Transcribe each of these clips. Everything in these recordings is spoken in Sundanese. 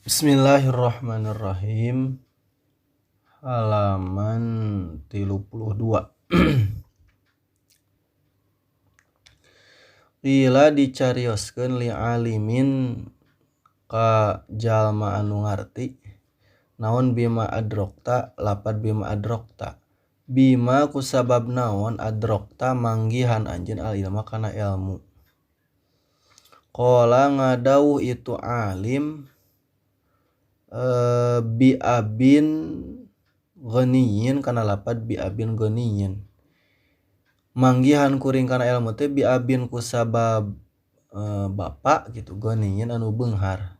Bismillahirrahmanirrahim. Halaman 32. Qila dicarioskeun li alimin ka jalma anu ngarti naon bima adrokta lapad bima adrokta bima kusabab naon adrokta manggihan anjeun al ilma kana ilmu. Qala ngadawuh itu alim bi abin ghaniyin kana lapad bi abin ghaniyin manggihan kuring kana ilmu teh bi abin kusabab bapak gitu ghaniyin anu beunghar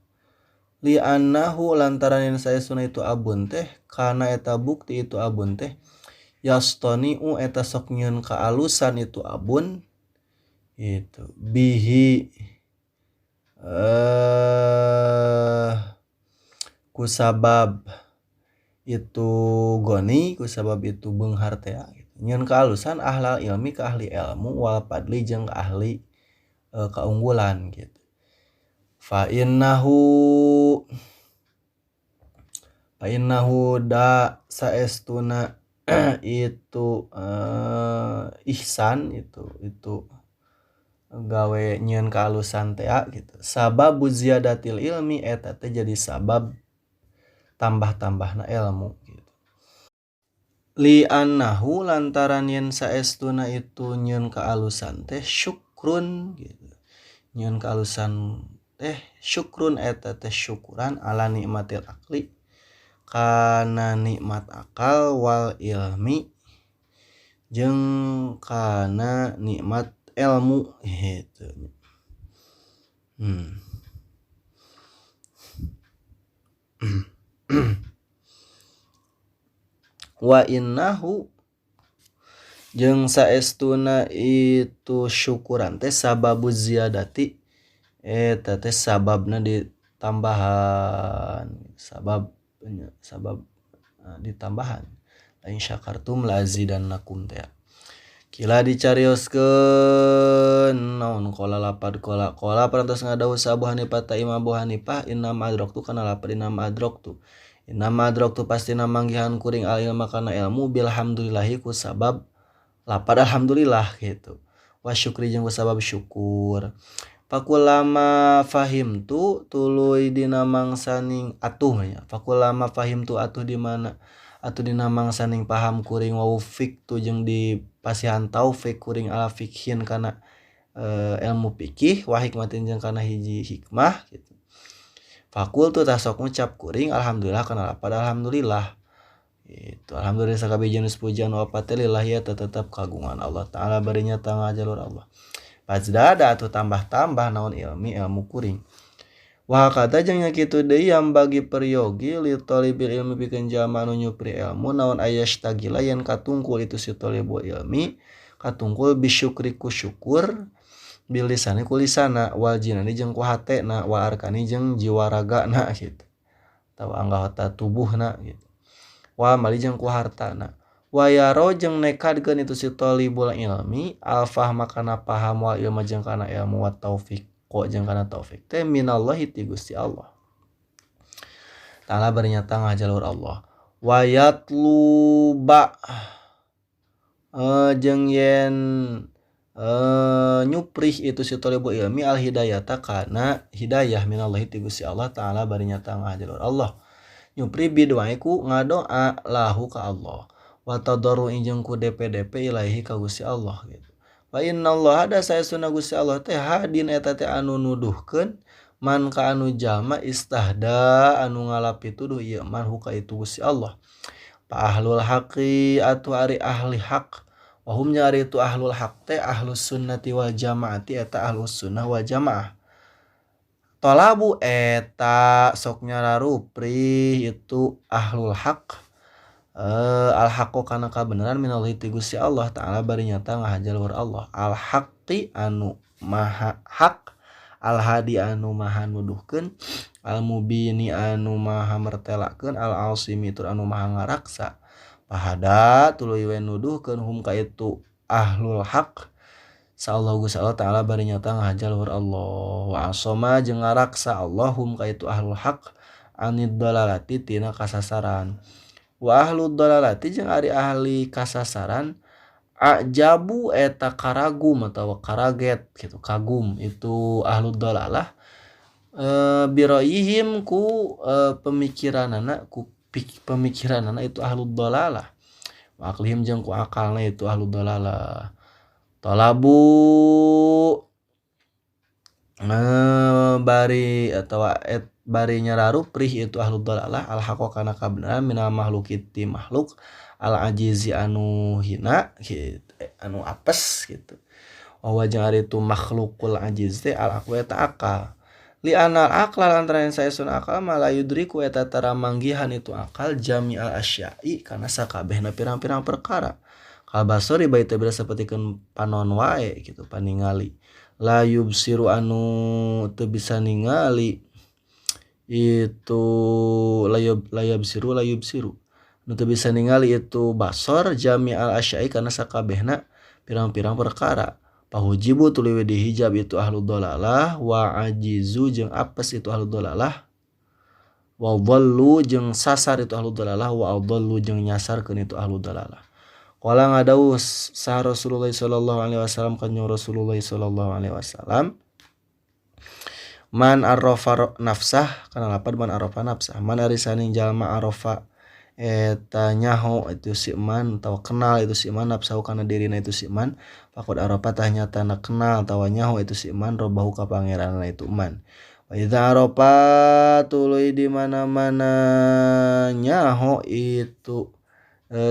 li annahu lantaran yen saestuna itu abun teh kana eta bukti itu abun teh yastani'u eta sok nyieun kaalusan itu abun itu bihi kusabab itu goni kusabab itu beunghar teh gitu. Nyieun kaalusan ahlal ilmi ka ahli ilmu wal fadli jeung ka ahli kaunggulan gitu. Fa innahu da saestuna itu ihsan itu gawe nyieun kaalusan teh gitu. Sababu ziyadatil ilmi eta teh jadi sabab tambah-tambahna ilmu gitu. Li annahu lantaran yen saestuna itu nyieun kaalusan teh syukrun gitu. Nyieun kaalusan teh syukrun eta teh syukuran ala nikmatil akli kana nikmat akal wal ilmi jeung kana nikmat ilmu gitu. Wa innahu jeung saestuna itu syukuran teh sababu ziyadati eta teh sababna ditambahan sabab ditambahan lain syakartum la azidannakum teh. Kila dicarioskeun naon qala lapad qala qala parantos ngadawuh sa Abu Hanifah ta Imam Abu Hanifah innama adraktu kana lapad innama adraktu innama adraktu pastina manggihan kuring al ilma kana ilmu bilhamdulillahi ku sabab lapad alhamdulillah gitu wa syukri jeung ku sabab syukur. Fakulama fahimtu tuluy dina mangsaning atuh nya fakulama fahimtu atuh di mana atuh dina mangsaning paham kuring wa wufiktu jeung di pasihan taufik kuring ala fikhin kana ilmu fikih wa hikmatin jeung kana hiji hikmah gitu. Fakultu tasok ngucap kuring alhamdulillah kana lapad alhamdulillah gitu. Alhamdulillah sakabeh jenis pujian wa patilillah ya tetep kagungan Allah taala bari nyata ngajalur Allah. Pazdada atuh tambah-tambah naon ilmi ilmu kuring. Wa kata jeung nya kitu deui yang bagi peryogi li talibil ilmi pikeun jalma anu nyupri ilmu naon ayastagila yen katungkul itu si talibul ilmi katungkul bisyukri ku syukur bil lisani ku lisana wal jinani jeung ku hatena wa arkani jeung jiwa ragana gitu atawa anggota tubuhna gitu wa mali jeung ku hartana wa yaro jeung nekadkeun itu si talibul ilmi al fahma kana paham wal ilma jeung kana ilmu wa taufik kok jeung kana taufik teh minallahi ti Gusti Allah taala bernyata ngajalur Allah wa yatluba jeung yen nyuprih itu si talibul ilmi al hidayata kana hidayah minallahi ti Gusti Allah taala bernyata ngajalur Allah nyupri biduai ku ngadoa lahu ka Allah wa tadarru jeung ku DPDP ilaihi ka Gusti Allah gitu. Wa innallaha da saestuna Gusti Allah teh hadin eta teh anu nuduhkeun man ka anu jalma istahda anu ngalapi tuduh ieu man huka itu Gusti Allah. Pa ahlul haqi atuh ari ahli haq wa hum nya ari itu ahlul haq teh ahlus sunnati wal jamaati eta ahlus sunnah wal jamaah. Talabu eta sok nyararupri itu ahlul haq al haqqu kana kabeneran minallahi ti Gusti Allah taala bari nyata ngahajalur Allah al haqqi anu maha hak al hadi anu maha nuduhkeun al mubini anu maha mertelakeun al asimi tur anu maha ngaraksa pahada tuluy we nuduhkeun hum ka itu ahlul haq sa Allah Gusti Allah taala bari nyata ngahajalur Allah wa asoma jeung ngaraksa Allahum ka itu ahlul haq anid dalalati tina kasasaran wa ahlud dalalati jeung ari ahli kasasaran ajabu eta karagum atawa karaget gitu kagum itu ahlud dalalah biroihim ku pemikiranana ku pemikiranana itu ahlud dalalah wa aqlihim jeung ku akalna itu ahlud dalalah talabu bari atawa et bari nyararuprih itu ahlud dalalah al haqqo kana kabenaran minal mahlukiti makhluk al ajizi anu hina gitu, anu apes gitu. Wa jeung ari itu makhlukul ajiz teh al aqwa eta akal. Li anal aqla lantaran saesun akal mala yudriku eta tara manggihan itu akal jami'al asya'i kana sakabehna pirang-pirang perkara. Kal basori bae teh sapertikeun panon wae gitu paningali. La yubsiru anu teu bisa ningali itu layab siru nu teu bisa ningali itu basor jami'al asya'i kana sakabehna pirang-pirang perkara. Pahujibu tuluy we dihijab itu ahlud dalalah wa ajizu jeung apes itu ahlud dalalah wa dhallu jeung sasar itu ahlud dalalah wa adallu jeung nyasarkeun itu ahlud dalalah. Qala ngadawuh sah Rasulullah sallallahu alaihi wasallam kanjeng Rasulullah sallallahu alaihi wasallam man arrafa nafsah kana lapad man arrafa nafsah man ari saning jalma arrafa eta nyaho itu si man atawa kenal itu si man nafsahu kana dirina itu si man faqad arrafa tah nyatana kenal atawa nyaho itu si man robbahu ka pangeranna itu man wa idza arrafa tuluy di mana-mana nyaho itu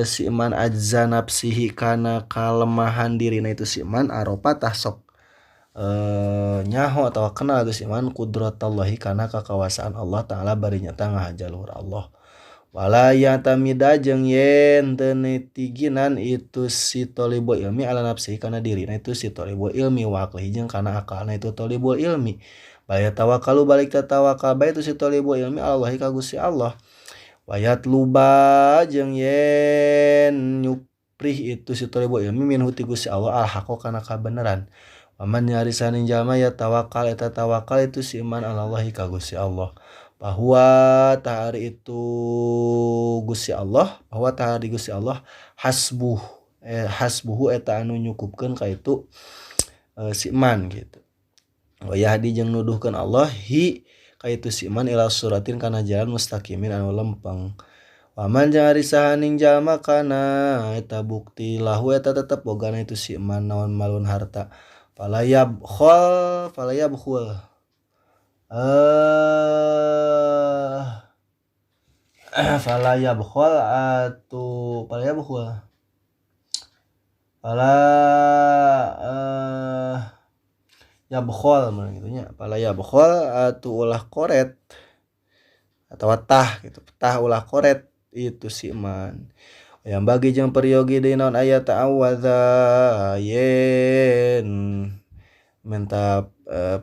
si man ajza nafsihi kana kalemahan dirina itu si man arrafa tah sok nyaho atau kenal itu si man kudratallahi kana kakawasaan Allah ta'ala bari nyata ngahaja luhur Allah. Wala yatamida jeung yen teu nitiginan itu si thalibul ilmi ala nafsihi kana dirina itu si thalibul ilmi wa aqlihi jeung kana akalna itu thalibul ilmi. Baya tawakkalu balik tawakal bae itu si thalibul ilmi Allahi ka Gusti Allah. Wa yatluba jeung yen nyuprih itu si thalibul ilmi minhu ti Gusti Allah al haqqo kana kabeneran. Waman nyari saning jalma ya tawakal eta tawakal itu si iman Allahi ka Gusti Allah. Bahwa tahari itu Gusti Allah, bahwa tahari Gusti Allah hasbuh hasbuhu eta anu nyukupkeun ka itu si iman gitu. Wa yahdi jeung nuduhkeun Allah hi ka itu si iman ila suratin kana jalan mustaqimin anu lempeng. Waman jeung ari sahaning jalma kana eta bukti lahu eta tetep bogana itu si iman naon malun harta. Fala yabkhul fala yabkhul atu fala yabkhul fala yabkhul mun kitu nya fala yabkhul atu ulah koret atawa tah gitu tah ulah koret itu si iman. Yang bagi jeung peryogi deui naon aya ta'awadza yen minta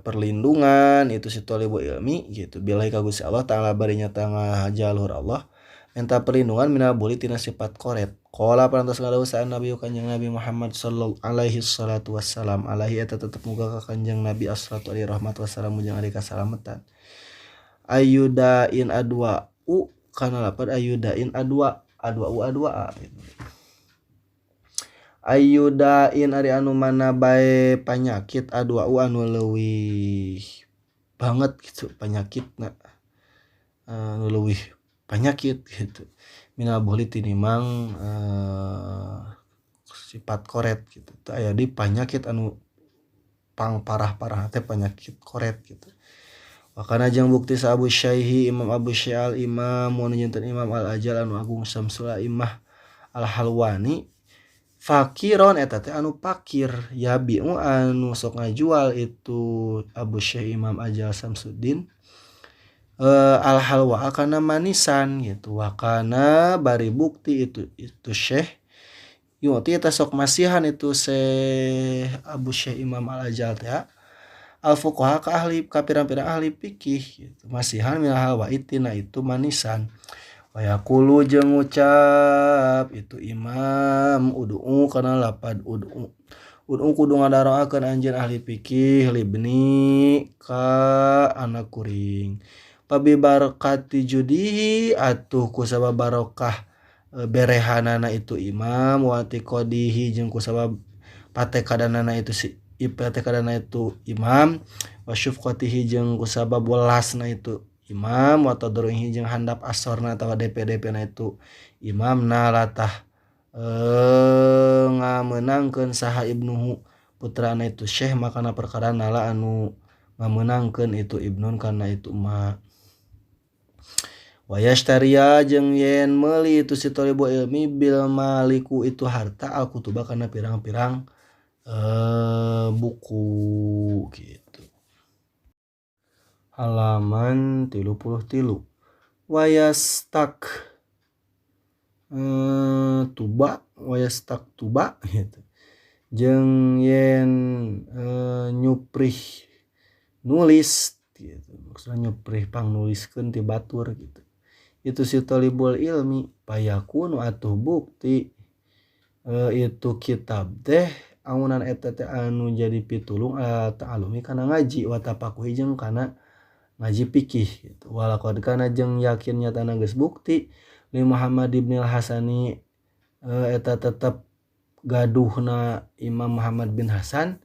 perlindungan itu si thalibul ilmi gitu billahi ka Gusti Allah ta'ala bari nyata ngahaja luhur Allah minta perlindungan minal buli tina sifat koret. Qala parantos ngadawuh sa Nabi Kanjeng Nabi Muhammad sallallahu alaihi salatu wassalam alaihi eta tetep muga ka Kanjeng Nabi assalatu alaihi rahmat wassalam jeung ari kasalamatan. Ayudain adwa u kana lapad ayudain adwa adwa u adwa gitu. Ayudain ari anu mana bae panyakit adwa u anu leuwih banget gitu panyakitna anu leuwih panyakit gitu minal buhli tinimang sifat koret gitu teu aya di panyakit anu pang parah-parah teh panyakit koret gitu. Wakana jeung bukti sa Abu Syaihi Imam Abu Syai'al Imam anu janten Imam Al Ajal anu agung Samsul Imah Al Halwani fakiron eta teh anu pakir yabi'u anu sok ngajual itu Abu Syekh Imam Ajal Samsuddin al halwa kana manisan gitu wakana bari bukti itu Syekh yuti eta sok masihan itu Syekh Abu Syekh Imam Al Ajal teh al fuqaha ka ahli ka pirang-pirang ahli fikih gitu masihan minal halwa itina itu manisan. Wa yaqulu jeung ngucap itu imam ud'u kana lapad ud'u ud'u kudu ngadaroakeun anjeun ahli fikih libni ka anak kuring. Pabi barakati judihi atuh kusabab barokah berehanana itu imam wa tiqadihi jeung kusabab patekadanana itu si patekadana itu imam wa syufqatihi jeung kusabab welasna itu imam wa tadruhi jeung handap asorna atawa DP-DP na itu imam nalatah ngamenangkeun saha ibnuhu putrana itu syekh makana perkara nala anu ngamenangkeun itu ibnun kana itu ma. Wayashtaria jeung yen meuli itu si thalibul ilmi bil maliku itu harta al kutuba kana pirang-pirang buku gitu. Halaman 33. Wayastak tuba wayastak tuba gitu. Jeung yen nyuprih nulis gitu. Maksudnya nyuprih pangnuliskeun ti batur gitu. Itu si thalibul ilmi payakunu atuh bukti itu kitab teh amunan eta teh anu jadi pitulung ta'alumi kana ngaji wa tafakuhi jeung kana ngaji fikih gitu. Walaqad kana jeung yakin nyatana geus bukti li Muhammad ibn al-Hasani eta tetep gaduhna Imam Muhammad bin Hasan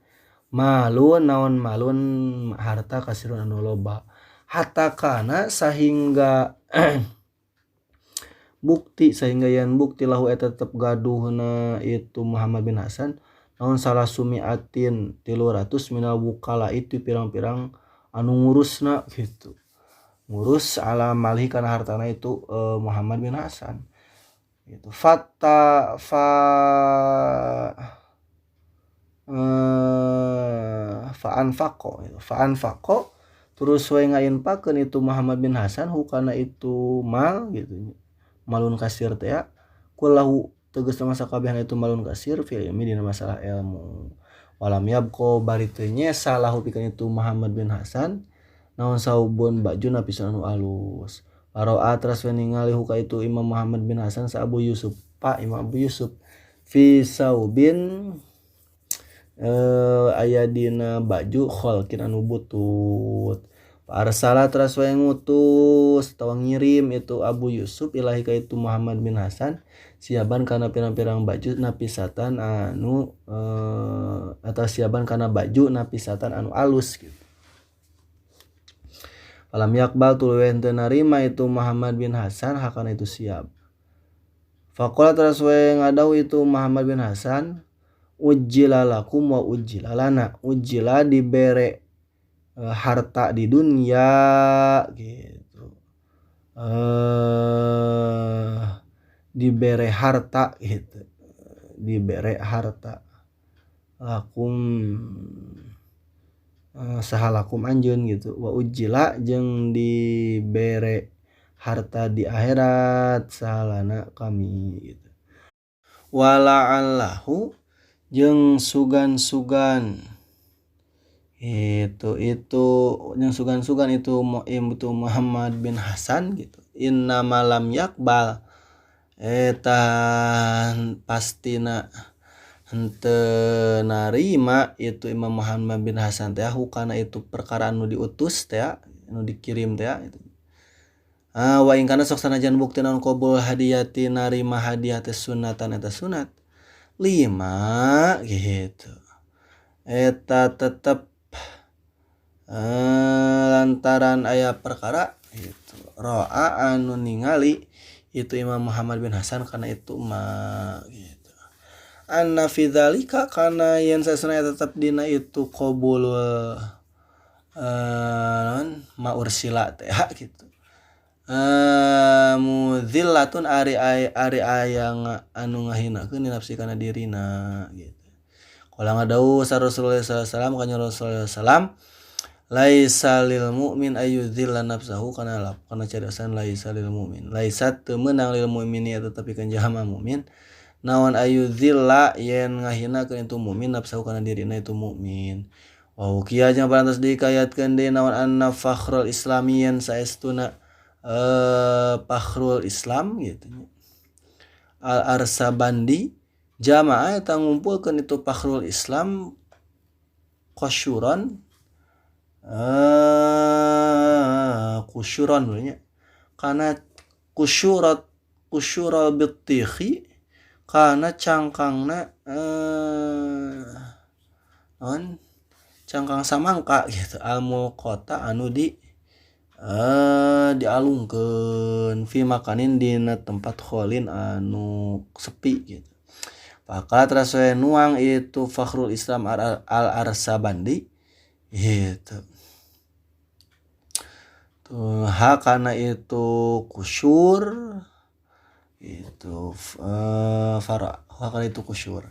malun naon malun harta kasirun anu loba hatta kana sahingga bukti sehingga yang bukti lahu eta tetep gaduhna itu Muhammad bin Hasan naon salah sumiatin 300 minal wukala itu pirang-pirang anu ngurusna gitu ngurus ala malih kana hartana itu Muhammad bin Hasan gitu. Fatta fa fa anfaqo gitu. Fa anfaqo terus we ngainpakeun itu Muhammad bin Hasan hukana itu mal gitu malun kasir teh ya kullahu tegas masa kabehan itu malun kasir fil ilmi dina masalah ilmu walam yabqa bari teu nyesa lahu pikeun itu Muhammad bin Hasan naon saubun baju napisan anu alus Paroa teras we ningali huka itu Imam Muhammad bin Hasan sa Abu Yusuf Pak Imam Abu Yusuf fi saubin aya dina baju kholkin anu butut. Arsala teras we ngutus atawa ngirim itu Abu Yusuf ilahi ka itu Muhammad bin Hasan siaban kana pirang-pirang baju napisatan anu atau siaban kana baju napisatan anu alus gitu. Alam yakbal tuluy teu narima itu Muhammad bin Hasan hakana itu siap. Faqala teras we ngadau itu Muhammad bin Hasan ujjila lakum wa ujjila lana. Ujjila dibere harta di dunia gitu. Dibere harta gitu. Dibere harta lakum sahalakum anjeun gitu. Wa ujjila jeung dibere harta di akhirat sahalana kami gitu. Wala'allahu jeung sugan-sugan itu yang sugan-sugan itu itu Muhammad bin Hasan gitu. Inna malam yakbal eta pastina henteu narima itu Imam Muhammad bin Hasan teh hukana itu perkara anu diutus teh anu dikirim teh itu. Wa ing kana sok sanajan bukti naon qabul hadiyati narima hadiah teh sunatan eta sunat lima gitu. Eta tetep lantaran aya perkara itu roa anu ningali itu Imam Muhammad bin Hasan karena itu ma gitu. Anna fi dzalika kana yen sasana tetep dina itu qabulul ma ursila teh gitu. Muzillatun ari ari aya anu ngahinakeun nafsi kana dirina gitu. Qala ngadau sa Rasulullah sallallahu alaihi wasallam kana Rasulullah sallam laisa lil mu'min ayyudhilla nafsahu kana lap kana cariosan laisa lil mu'min laisa teu meunang lil mu'mini eta tapi kan jalma mukmin naon ayyudhilla yen ngahinakeun itu mukmin nafsahu kana dirina itu mukmin wa ukiya jeung parantos dikayatkeun deui naon anna fakhrul islamiyan saestuna fakhrul Islam gitu al arsabandi jamaah eta ngumpulkeun itu fakhrul Islam qasyuran Kusyuron nya kana kusyurat kusyural bittikhi kana cangkangna on cangkang samangka gitu al mulqata anu di dialungkeun fi makanin dina tempat kholin anu sepi gitu. Maka teras we nuang itu Fakhrul Islam al Arsabandi gitu. Tuh ha kana itu kusyur itu fara kana itu kusyur.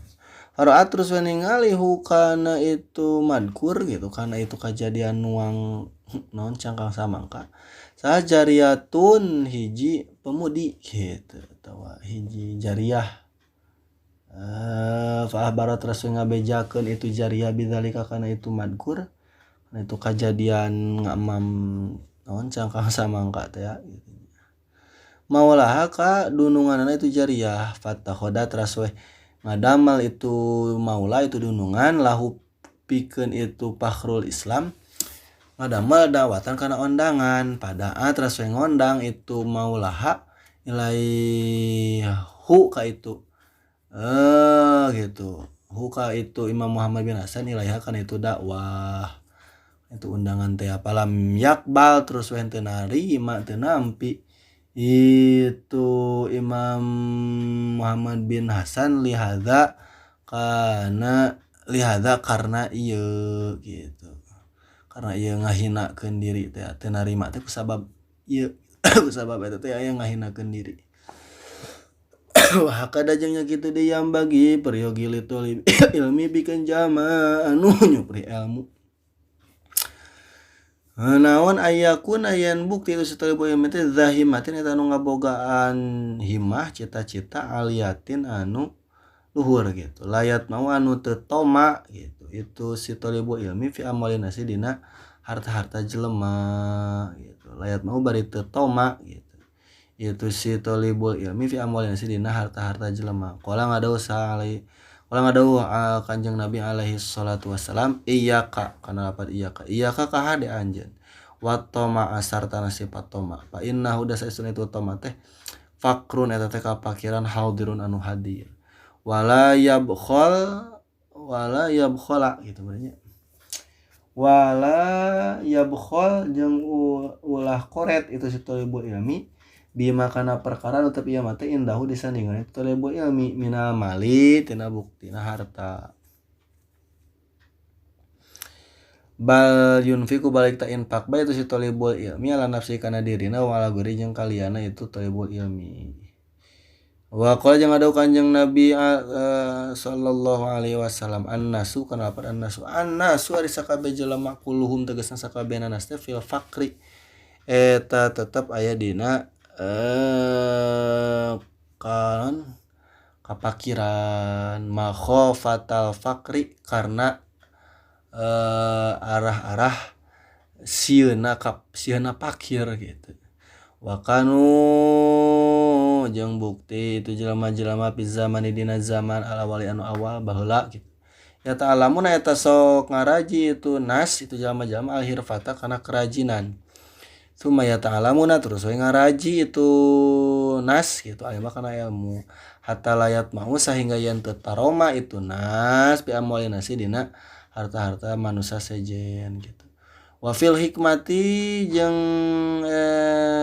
Fara terus we ningali hukana itu madkur gitu kana itu kajadian nuang naon cangkang samangka. Sajariyatun hiji pemudi gitu atawa hiji jariyah. Fa ahbarat terus ngabejakeun itu jariyah bidzalika kana itu madkur. Kana itu kajadian ngamam naon cangkang samangka teh ya gitu. Maulaha ka dununganana itu jariyah fatakhoda teras we ngadamal itu maula itu dunungan lahu pikeun itu Fakhrul Islam ngadamal dawatan kana ondangan pada teras we ngondang itu maulaha ilaihu ka itu gitu huka itu Imam Muhammad bin Hasan ilaiha kana itu dakwah itu undangan teh apalam yakbal terus we teu narima teu nampi itu Imam Muhammad bin Hasan lihadza kana lihadza karena ieu gitu karena ieu ngahinakeun diri teh teu narima teh kusabab ieu kusabab eta teh aya ngahinakeun diri. Wah hakada jeung nya kitu deui yang bagi peryogi litolib ilmi pikeun jama anu nyupri ilmu. Naon ayakun ayan bukti itu setolibul ilmi teh zahimatin eta anu ngabogaan himah cita-cita aliatin anu luhur gitu layat mau anu teu toma gitu itu si tolibul ilmi fi amwalin nasi dina harta-harta jelema gitu layat mau bari teu toma gitu itu si tolibul ilmi fi amwalin nasi dina harta-harta jelema qala ngadausa alai qala ngadauh Kanjeng Nabi alaihi salatu wassalam iyyaka kana lapat iyyaka iyyaka ka hade anjeun wa toma asartana sifat toma fa innahu dasaistuna itu toma teh fakrun eta teh kapakiran haudirun anu hadir wala yabkhal wala yabkhala gitu berarti wala yabkhal jeung ulah koret itu si tolibul ilmi bima kana perkara nu teu ieu mah teh indahu disandingan itu tolibul ilmi minal mali tina buktina harta bal yunfiku balik ta infak bae itu si tolibul ilmi ala nafsi kana dirina wa ala guri jeung kaliana itu tolibul ilmi. Wa qala jeung adaw Kanjeng Nabi sallallahu alaihi wasallam annasu kana lapan annasu annasu ari sakabeh jelema kulluhum tegasna sakabehna nas teh fil faqri eta tetep aya dina kan kapakiran makhofatal faqri karena arah-arah sieuna sieuna pakir gitu. Wakanu jeung bukti itu jelema-jelema fi zamani dina zaman al awali anu awal baheula gitu. Ya ta'alamuna eta sok ngaraji itu nas itu jelema-jelema al hirfata kana kerajinan. Tsumma ya ta'alamuna terus we ngaraji itu nas gitu alima kana ilmu. Hatta layat mau sahingga yen teu taroma itu nas bi amwalin nasi dina harta-harta manusia sejen gitu. Wa fil hikmati jeung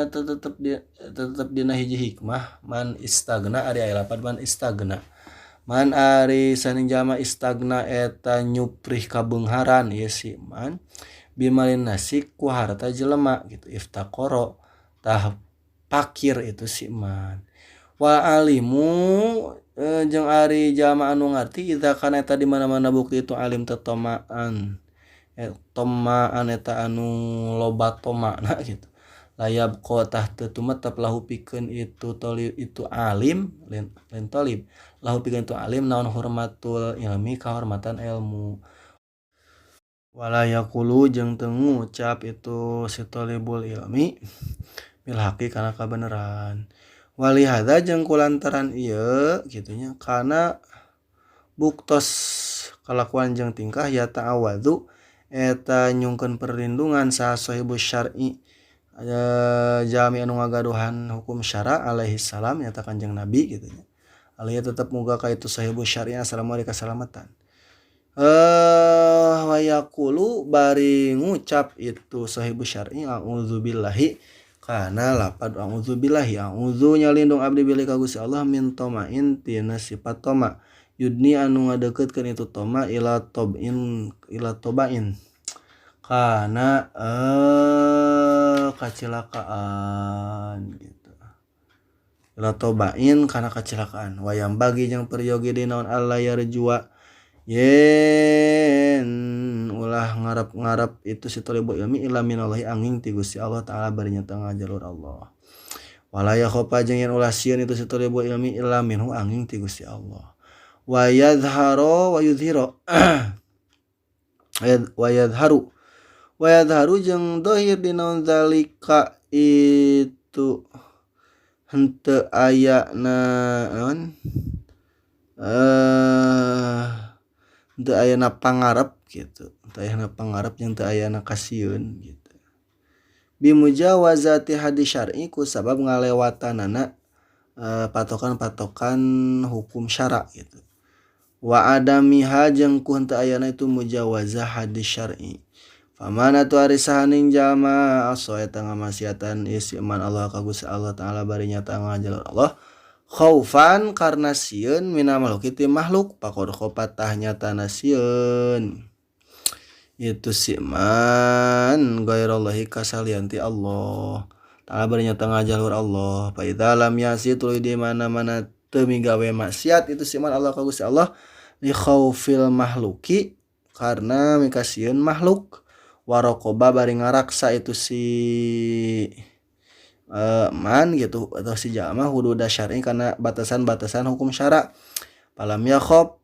tetep dina hiji hikmah man istagna ari aya lapan man istagna man ari saning jalma istagna eta nyuprih kabeungharan ieu si man bimalin nasi ku harta jelema gitu iftaqoro tah pakir itu si man wa alimu jeung ari jalma anu ngarti idza kana eta di mana-mana bukti itu alim tetomaan tomaan eta anu loba tomana gitu layab qotah teu tumetep lahu pikeun itu tolib itu alim lain tolib lahu pikeun itu alim naon hormatul ilmi kahormatan ilmu wala yaqulu jeung teu ngucap itu si tolibul ilmi bil haqi kana kabeneran wali hadza jeung kulantaran ieu kitu nya kana buktos kalakuan jeung tingkah ya ta'awadzu eta nyungkeun perlindungan saha sahibus syar'i Jalmi anu ngagaduhan hukum syara alaihi salam nyata Kanjeng Nabi gitu nya. Alaihi tetep muga ka itu sahibu syariah assalamu alaikum kasalamatan. Wayaqulu bari ngucap itu sahibu syar'i a'udzubillahi kana lapad a'udzubillahi a'udzu nyalindung abdi bilih ka Gusti Allah min toma'in tina sifat toma yudni anu ngadeukeutkeun itu toma ila tob'in ila tobain kana kacilakaan gitu ila tobain kana kacilakaan wayang bagi jeung peryogi dinaon alla yarjua yen ulah ngarep-ngarep itu si thalibul ilmi illa minallahi angin ti Gusti Allah taala bari nyata ngajalur Allah wala yakhofa jeung yen ulah sieun itu si thalibul ilmi illa minhu angin ti Gusti Allah wa yadhharo wa yudhiro wa yadhharu wa yadhharu jeung dohir dinaon zalika itu henteu aya naon teu ayana pangarep gitu, teu ayana pangarep jeung teu ayana kasieun gitu. Bimujawazati hadis syar'i ku sabab ngalewatanana patokan-patokan hukum syara gitu. Wa adamiha jeung ku henteu ayana itu mujawazah hadis syar'i. Famana tu ari sahaning jalma aso eta ngamasiatan ieu si iman Allah ka Gusti Allah taala bari nyata ngajalur Allah khaufan karena sieun mina makhluk ti makhluk faqad khofa tah nyatana sieun itu si man ghairallahi kasalian ti Allah taala bari nyata ngajalur Allah fa idza lam yasi tuluy di mana-mana teu migawe maksiat itu si man Allah ka Gusti Allah li khaufil makhluki karena mikasieun makhluk warokoba bari ngaraksa itu si man gitu atau si jalma hududa syar'i karena batasan-batasan hukum syara falam yakhob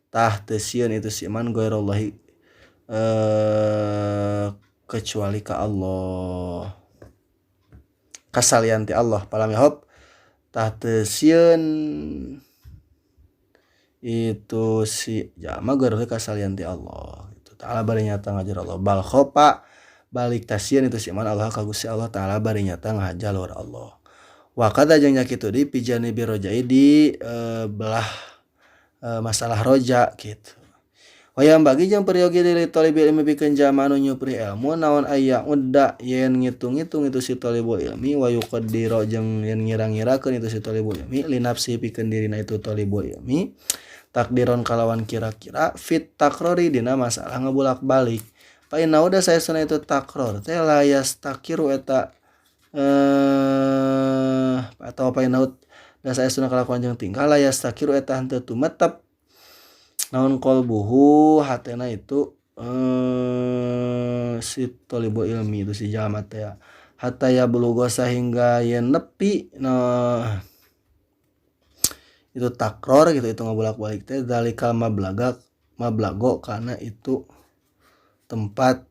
tah teu sieun itu si man ghairallahi kecuali ka Allah kasalian ti Allah falam yakhob tah teu sieun itu si jalma ghairallahi kasalian ti Allah gitu ta'ala bari nyata ngajar Allah bal khofa balik tasieun itu si man Allah ka Gusti Allah taala bari nyata ngajalur Allah wa kadza jeung nya kitu di pijani birojai di belah masalah roja gitu. Wayang bagi jeung peryogi diri thalibul ilmi pikeun jalma anu nyupri ilmu naon aya udda yen ngitung-ngitung itu si thalibul ilmi wa yuqaddira jeung yen ngira-ngirakeun itu si thalibul ilmi li nafsi pikeun dirina itu thalibul ilmi takdiron kalawan kira-kira fit takrori dina masalah ngebulak-balik. Fa inna udah saya sana itu takror teh la yastakiru eta atau apa inna da saya sana kalakuan jeung tingkah la yastakiru eta henteu tumetep naon qalbuhu hatena itu si thalibul ilmi itu si jalma teh hatta ya bulugha sahingga yen nepi nah itu takror gitu itu ngabolak-balik teh zalikal mablaga mablago karena itu tempat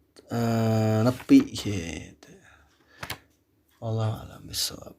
nepi gitu. Wallahu a'lam bishawab.